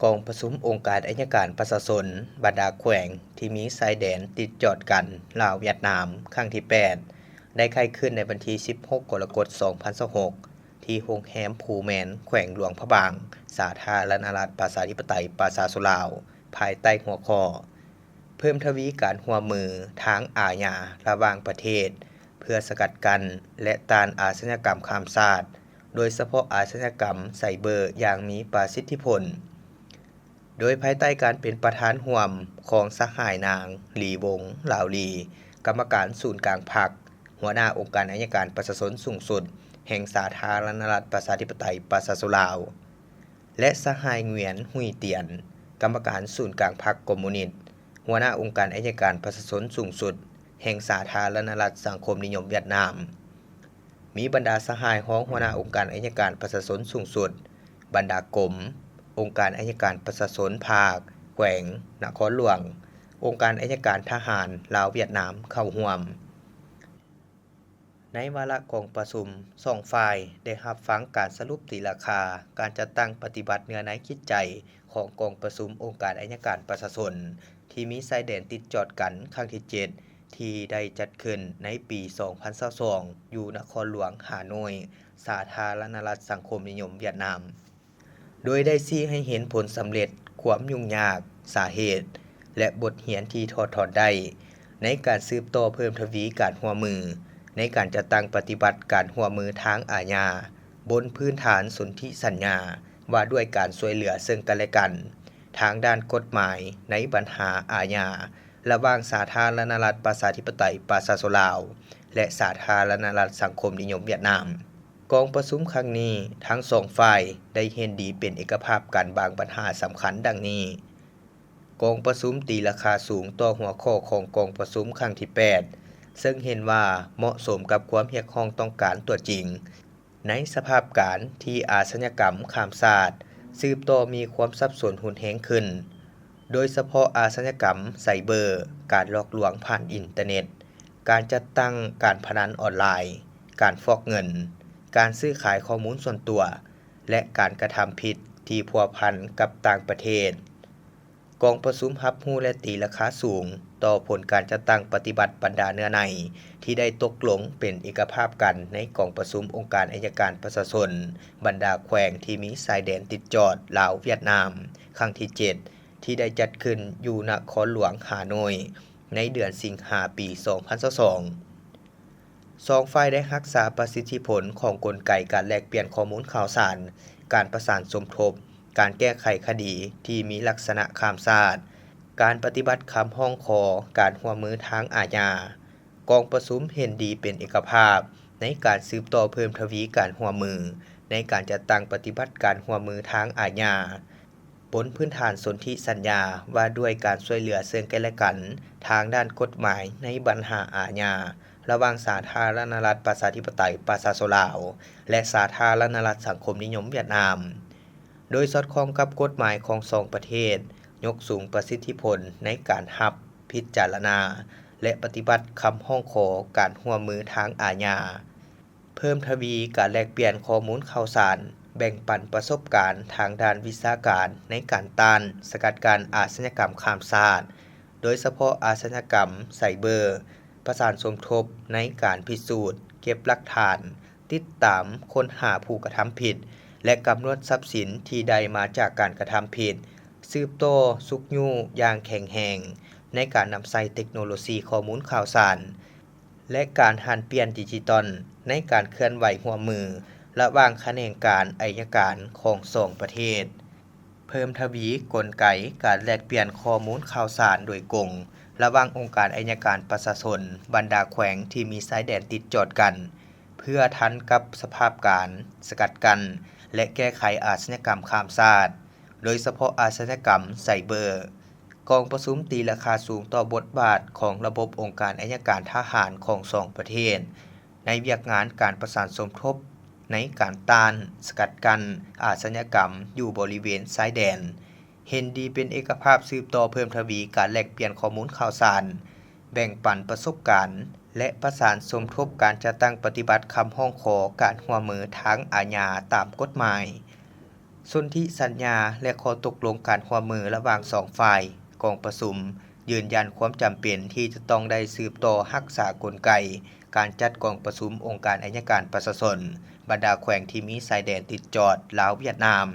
ກອງປະຊຸມອົງການໄອຍະການປະຊາຊົນບັນດາແຂວງທີ່ມີຊາຍແດນຕິດຈອດກັນ ລາວ-ຫວຽດນາມ ຄັ້ງທີແປດ ໄດ້ໄຂຂຶ້ນໃນວັນທີສິບຫົກ ກໍລະກົດ ສອງພັນຊາວຫົກ ທີ່ໂຮງແຮມພູແມນ ແຂວງຫຼວງພະບາງ ສາທາລະນະລັດ ປະຊາທິປະໄຕ ປະຊາຊົນລາວ ພາຍໃຕ້ຫົວຂໍ້ ເພີ່ມທະວີການຮ່ວມມືທາງອາຍາລະຫວ່າງປະເທດ ເພື່ອສະກັດກັ້ນ ແລະ ຕ້ານອາຊະຍາກຳຂ້າມຊາດ, ໂດຍສະເພາະອາຊະຍາກຳໄຊເບີຢ່າງມີປະສິດທິຜົນ. ໂດຍພາຍໃຕ້ການເປັນປະທານຮ່ວມຂອງສະຫາຍນາງ ລີວົງ ລາວລີ, ກຳມະການສູນກາງພັກ, ຫົວໜ້າອົງການໄອຍະການປະຊາຊົນສູງສຸດ ແຫ່ງສາທາລະນະລັດ ປະຊາທິປະໄຕ ປະຊາຊົນລາວ. ແລະ ສະຫາຍ ຫງວຽນ ຫຸຍຕຽນ, ກຳມະການສູນກາງພັກຄອມມູນິດ, ຫົວໜ້າອົງການໄອຍະການປະຊາຊົນສູງສຸດ ແຫ່ງສາທາລະນະລັດສັງຄົມນິຍົມຫວຽດນາມ, ມີບັນດາສະຫາຍຮອງຫົວໜ້າອົງການໄອຍະການປະຊາຊົນສູງສຸດ, ບັນດາກົມ, ອົງການໄອຍະການປະຊາຊົນພາກ, ແຂວງ, ນະຄອນຫຼວງ, ອົງການໄອຍະການທະຫານລາວຫວຽດນາມເຂົ້າຮ່ວມ. ໃນວາລະກອງປະຊຸມ, ສອງຝ່າຍໄດ້ຮັບຟັງການສະຫຼຸບຕີລາຄາການຈັດຕັ້ງປະຕິບັດເນື້ອໃນຈິດໃຈຂອງກອງປະຊຸມອົງການໄອຍະການປະຊາຊົນທີ່ມີຊາຍແດນຕິດຈອດກັນຄັ້ງທີເຈັດ ທີ່ໄດ້ຈັດຂຶ້ນໃນປີສອງພັນຊາວສອງ ຢູ່ນະຄອນຫຼວງຮ່າໂນ້ຍ, ສາທາລະນະລັດສັງຄົມນິຍົມຫວຽດນາມ. ໂດຍໄດ້ຊີ້ໃຫ້ເຫັນຜົນສຳເລັດ, ຄວາມຫຍຸ້ງຍາກ, ສາເຫດ ແລະ ບົດຮຽນທີ່ຖອດຖອນໄດ້ ໃນການສືບຕໍ່ເພີ່ມທະວີການຮ່ວມມື ໃນການຈັດຕັ້ງປະຕິບັດການຮ່ວມມືທາງອາຍາ ບົນພື້ນຖານສົນທິສັນຍາວ່າດ້ວຍການຊ່ວຍເຫຼືອເຊິ່ງກັນແລະກັນ ທາງດ້ານກົດໝາຍໃນບັນຫາອາຍາ ລະຫວ່າງສາທາລະນະລັດປະຊາທິປະໄຕປະຊາຊົນລາວ ແລະ ສາທາລະນະລັດສັງຄົມນິຍົມຫວຽດນາມ. ກອງປະຊຸມຄັ້ງນີ້, ທັງສອງຝ່າຍໄດ້ເຫັນດີເປັນເອກະພາບກັນບາງບັນຫາສຳຄັນດັ່ງນີ້. ກອງປະຊຸມຕີລາຄາສູງຕໍ່ຫົວຂໍ້ຂອງກອງປະຊຸມຄັ້ງທີແປດ ເຊິ່ງເຫັນວ່າເໝາະສົມກັບຄວາມຮຽກຮ້ອງຕ້ອງການຕົວຈິງ ໃນສະພາບການທີ່ອາຊະຍາກຳຂ້າມຊາດສືບຕໍ່ມີຄວາມສັບສົນຮຸນແຮງຂຶ້ນ, ໂດຍສະເພາະອາຊະຍາກຳໄຊເບີ, ການຫຼອກລວງຜ່ານອິນເຕີເນັດ, ການຈັດຕັ້ງການພະນັນອອນລາຍ, ການຟອກເງິນ, ການຊື້ຂາຍຂໍ້ມູນສ່ວນຕົວ ແລະ ການກະທຳຜິດທີ່ພົວພັນກັບຕ່າງປະເທດ. ກອງປະຊຸມຮັບຮູ້ ແລະ ຕີລາຄາສູງຕໍ່ຜົນການຈັດຕັ້ງປະຕິບັດບັນດາເນື້ອໃນທີ່ໄດ້ຕົກລົງເປັນເອກະພາບກັນໃນກອງປະຊຸມອົງການໄອຍະການປະຊາຊົນບັນດາແຂວງທີ່ມີຊາຍແດນຕິດຈອດລາວ-ຫວຽດນາມ ຄັ້ງທີເຈັດ ທີ່ໄດ້ຈັດຂຶ້ນຢູ່ນະຄອນຫຼວງຮ່າໂນ້ຍ ໃນເດືອນສິງຫາ ປີສອງພັນຊາວສອງ. ສອງຝ່າຍໄດ້ຮັກສາປະສິດທິຜົນຂອງກົນໄກການແລກປ່ຽນຂໍ້ມູນຂ່າວສານ, ການປະສານສົມທົບ, ການແກ້ໄຂຄະດີທີ່ມີລັກສະນະຂ້າມຊາດ, ການປະຕິບັດຄຳຮ້ອງຂໍການຮ່ວມມືທາງອາຍາ. ກອງປະຊຸມເຫັນດີເປັນເອກະພາບໃນການສືບຕໍ່ເພີ່ມທະວີການຮ່ວມມືໃນການຈັດຕັ້ງປະຕິບັດການຮ່ວມມືທາງອາຍາ ບົນພື້ນຖານສົນທິສັນຍາວ່າດ້ວຍການຊ່ວຍເຫຼືອເຊິ່ງກັນແລະກັນທາງດ້ານກົດໝາຍໃນບັນຫາອາຍາ ລະຫວ່າງສາທາລະນະລັດປະຊາທິປະໄຕປະຊາຊົນລາວ ແລະ ສາທາລະນະລັດສັງຄົມນິຍົມຫວຽດນາມ, ໂດຍສອດຄ່ອງກັບກົດໝາຍຂອງສອງປະເທດ, ຍົກສູງປະສິດທິຜົນໃນການຮັບ, ພິຈາລະນາ ແລະ ປະຕິບັດຄຳຮ້ອງຂໍການຮ່ວມມືທາງອາຍາ. ເພີ່ມທະວີການແລກປ່ຽນຂໍ້ມູນຂ່າວສານ, ແບ່ງປັນປະສົບການທາງດ້ານວິຊາການໃນການຕ້ານສະກັດກັ້ນອາຊະຍາກຳຂ້າມຊາດ, ໂດຍສະເພາະອາຊະຍາກຳໄຊເບີ, ປະສານສົມທົບໃນການພິສູດ, ເກັບຫຼັກຖານ, ຕິດຕາມ, ຄົ້ນຫາຜູ້ກະທຳຜິດ ແລະ ກຳນົດຊັບສິນທີ່ໄດ້ມາຈາກການກະທຳຜິດ, ສືບຕໍ່ຊຸກຍູ້ຢ່າງແຂງແຮງໃນການນຳໃຊ້ເຕັກໂນໂລຊີຂໍ້ມູນຂ່າວສານ ແລະ ການຫັນປ່ຽນດິຈິຕອນໃນການເຄື່ອນໄຫວຮ່ວມມືລະຫວ່າງຂະແໜງການໄອຍະການຂອງສອງປະເທດ, ເພີ່ມທະວີກົນໄກການແລກປ່ຽນຂໍ້ມູນຂ່າວສານໂດຍກົງລະຫວ່າງອົງການໄອຍະການປະຊາຊົນບັນດາແຂວງທີ່ມີຊາຍແດນຕິດຈອດກັນ ເພື່ອທັນກັບສະພາບການສະກັດກັ້ນ ແລະ ແກ້ໄຂອາຊະຍາກຳຂ້າມຊາດ, ໂດຍສະເພາະອາຊະຍາກຳໄຊເບີ. ກອງປະຊຸມຕີລາຄາສູງຕໍ່ບົດບາດຂອງລະບົບອົງການໄອຍະການທະຫານຂອງສອງປະເທດ ໃນວຽກງານການປະສານສົມທົບໃນການຕ້ານສະກັດກັ້ນອາຊະຍາກຳຢູ່ບໍລິເວນຊາຍແດນ, ເຫັນດີເປັນເອກະພາບສືບຕໍ່ເພີ່ມທະວີການແລກປ່ຽນຂໍ້ມູນຂ່າວສານ, ແບ່ງປັນປະສົບການ ແລະ ປະສານສົມທົບການຈັດຕັ້ງປະຕິບັດຄຳຮ້ອງຂໍການຮ່ວມມືທາງອາຍາຕາມກົດໝາຍ. ສົນທິສັນຍາ ແລະ ຂໍ້ຕົກລົງການຮ່ວມມືລະຫວ່າງສອງຝ່າຍ. ກອງປະຊຸມຢືນຢັນຄວາມຈຳເປັນທີ່ຈະຕ້ອງໄດ້ສືບຕໍ່ຮັກສາກົນໄກການຈັດກອງປະຊຸມອົງການໄອຍະການປະຊາຊົນບັນດາແຂວງທີ່ມີຊາຍແດນຕິດຈອດລາວ-ຫວຽດນາມ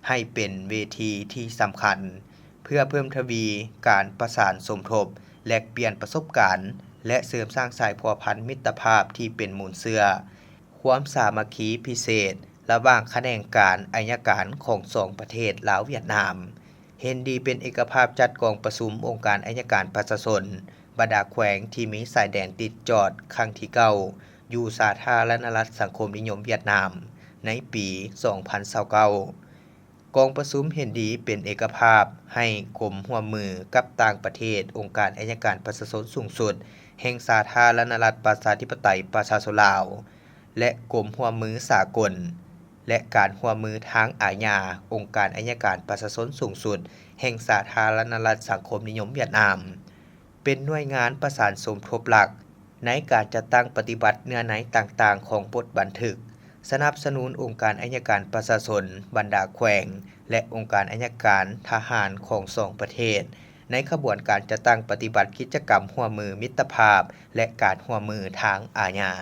ໃຫ້ເປັນເວທີທີ່ສຳຄັນ ເພື່ອເພີ່ມທະວີການປະສານສົມທົບ, ແລກປ່ຽນປະສົບການ ແລະ ເສີມສ້າງສາຍພົວພັນມິດຕະພາບທີ່ເປັນມູນເຊື້ອຄວາມສາມັກຄີພິເສດລະຫວ່າງຂະແໜງການໄອຍະການຂອງສອງປະເທດລາວ-ຫວຽດນາມ. ເຫັນດີເປັນເອກະພາບຈັດກອງປະຊຸມອົງການໄອຍະການປະຊາຊົນບັນດາແຂວງທີ່ມີຊາຍແດນຕິດຈອດຄັ້ງທີເກົ້າ ຢູ່ສາທາລະນະລັດສັງຄົມນິຍົມຫວຽດນາມ ໃນປີສອງພັນຊາວເກົ້າ. ກອງປະຊຸມເຫັນດີເປັນເອກະພາບໃຫ້ກົມຮ່ວມມືກັບຕ່າງປະເທດ, ອົງການໄອຍະການປະຊາຊົນສູງສຸດແຫ່ງສາທາລະນະລັດປະຊາທິປະໄຕປະຊາຊົນລາວ ແລະ ກົມຮ່ວມມືສາກົນ ແລະ ການຮ່ວມມືທາງອາຍາ ອົງການໄອຍະການປະຊາຊົນສູງສຸດແຫ່ງສາທາລະນະລັດສັງຄົມນິຍົມຫວຽດນາມ ເປັນໜ່ວຍງານປະສານສົມທົບຫຼັກໃນການຈັດຕັ້ງປະຕິບັດເນື້ອໃນຕ່າງໆຂອງບົດບັນທຶກ, ສະໜັບສະໜູນອົງການໄອຍະການປະຊາຊົນບັນດາແຂວງ ແລະ ອົງການໄອຍະການທະຫານຂອງສອງປະເທດ ໃນຂະບວນການຈັດຕັ້ງປະຕິບັດກິດຈະກຳຮ່ວມມືມິດຕະພາບ ແລະ ການຮ່ວມມືທາງອາຍາ.